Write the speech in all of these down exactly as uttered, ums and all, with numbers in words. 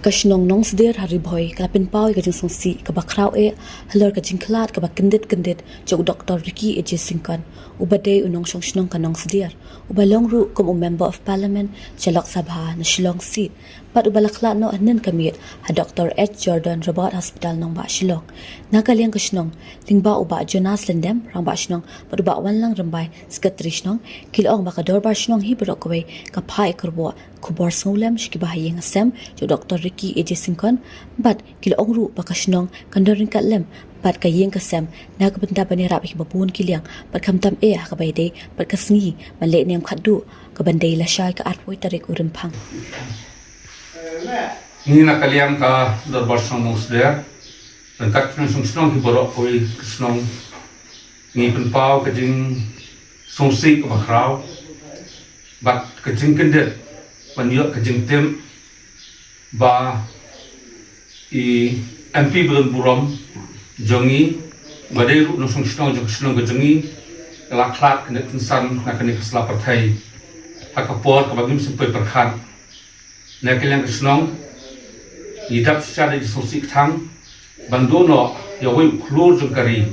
Ka shnong Nongsder ha Ri Bhoi ka la pynpaw ïa ka jingsngewsih kaba khraw eh halor ka jingkhlad kaba kyndit kyndit jong u Doktor Ricky A J Syngkon, uba dei u nongshong shnong ka Nongsder, uba long ruh kum u Member of Parliament sha Lok Sabha na Shillong seat, bad uba la khlad noh hynnin ka miet ha Doktor H Jordan Robert Hospital Nongbah Shillong. Na ka liang ka shnong, lyngba u Bah Jonas Lyngdoh, Rangbah Shnong, bad u Bah Wanlang Rymbai, Secretary Shnong, ki la ong ba ka Dorbar Shnong hi baroh kawei ka phah ïa ka khubor sngewlem sha ki bahaïing hasem jong u Doktor Ricky A J Syngkon, bad ki la ong ruh ba ka shnong kan don ryngkat lem bad ka ïing ka sem na ka bynta ban ïarap ïa kiba bun ki liang, bad khamtam eh ha kaba ïadei bad ka sngi ban leh niam khatduh, kaban dei lashai ka arphew tarik u Rymphang. Ngi na ka liang ka Dorbar Shnong Nongsder, ryngkat ki nongshong shnong hi baroh kawei ka shnong, ngi pynpaw ka jingsngewsih kaba khraw bad ka jingkyndit ban ïoh ka jingtip ba i M P ba don burom jong ngi, ba dei ruh nongshong shnong jong ka shnong ka jong ngi, ka la khlad kyndit kynsan na kane ka sla pyrthei ha ka por kaba ngim shym poi pyrkhat. Na ka liang ka shnong, ngi dap shisha da jingsngewsih kthang ban duh noh ïa uwei u khlur jong ka ri,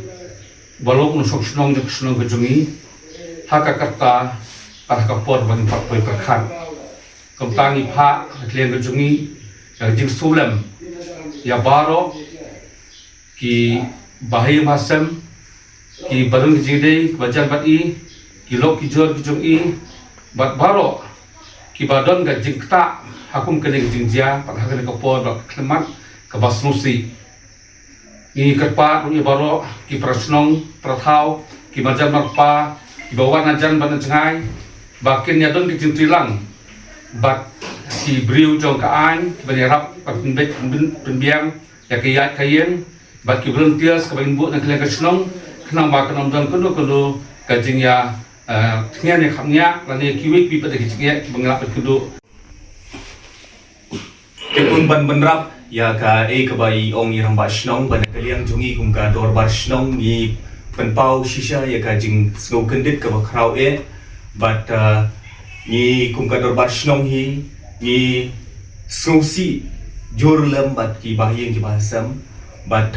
uba long u nongshong shnong jong ka shnong ka jong ngi, ha ka kyrta bad ha ka por ba ngim pat poi pyrkhat. Kumta ngi phah na ka liang ka jong ngi ïa ka jingsngewlem ïa baroh ki bahaïing bahasem, ki ba don ki jingïadei kiba jan bad i, ki lok ki jor ki jong i, bad baroh kiba don ka jingktah ha kum kane ka jingjia bad ha kane ka por ba khlem mat kaba sngewsih. Ngi kyrpad ruh ïa baroh ki para shnong para thaw, ki marjan marpa, kiba wan na jan bad na jngai, ba kin ïa don ki jingtreilang bad ki briew jong ka aiñ kiban ïarap bad pynbeit pynbiang ïa ka ïaid ka ïeng bad ki volunteers kaba ngin buh na ka liang ka shnong, khnang ba kan ym don kano kano ka jingïa, eh, thngian ïa khapngiah lane kiwei kiwei pat de ki jingeh kiba ngi lah ban kynduh. Te kum ban bynrap ïa kaei kaba i ong i Rangbah Shnong, ba na ka liang jong ngi kum ka Dorbar Shnong ngi pynpaw shisha ïa ka jingsngewkyndit kaba khraw eh, bad, eh, ngi kum ka Dorbar Shnong hi ngi sngewsih jur lem bad ki bahaïing ki bahasem, bad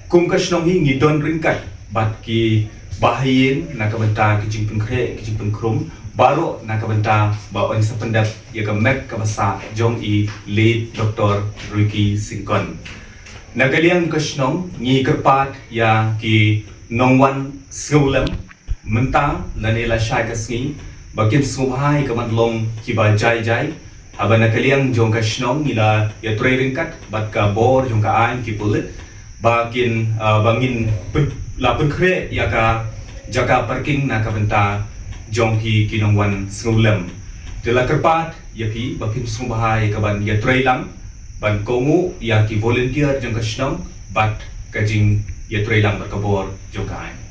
kum ka shnong hi ngi don ryngkat bad ki bahaïing na ka bynta ki jingpynkhreh ki jingpynkhrum baroh na ka bynta ba yn sa pyndep ïa ka met kaba sah jong i late Doktor Ricky Syngkon. Na ka liang ka shnong ngi kyrpad ïa ki nongwan sngewlem mynta lane lashai ka sngi ba kin sngewbha ïa ka ban long kiba jai jai, haba na ka liang jong ka shnong ngi la ïatrei ryngkat bad ka bor jong ka aiñ ki pulit ba kin, ah, ba ngin pyn-, la pynkhreh ïa ka jaka parking na ka bynta jong ki, ki nongwan sngewlem. Te la kyrpad ïa phi ba phin sngewbha ïa ka ban ïatrei lang ban kohnguh ïa ki volunteer jong ka shnong bad ka jingïatrei lang bad ka bor jong ka aiñ.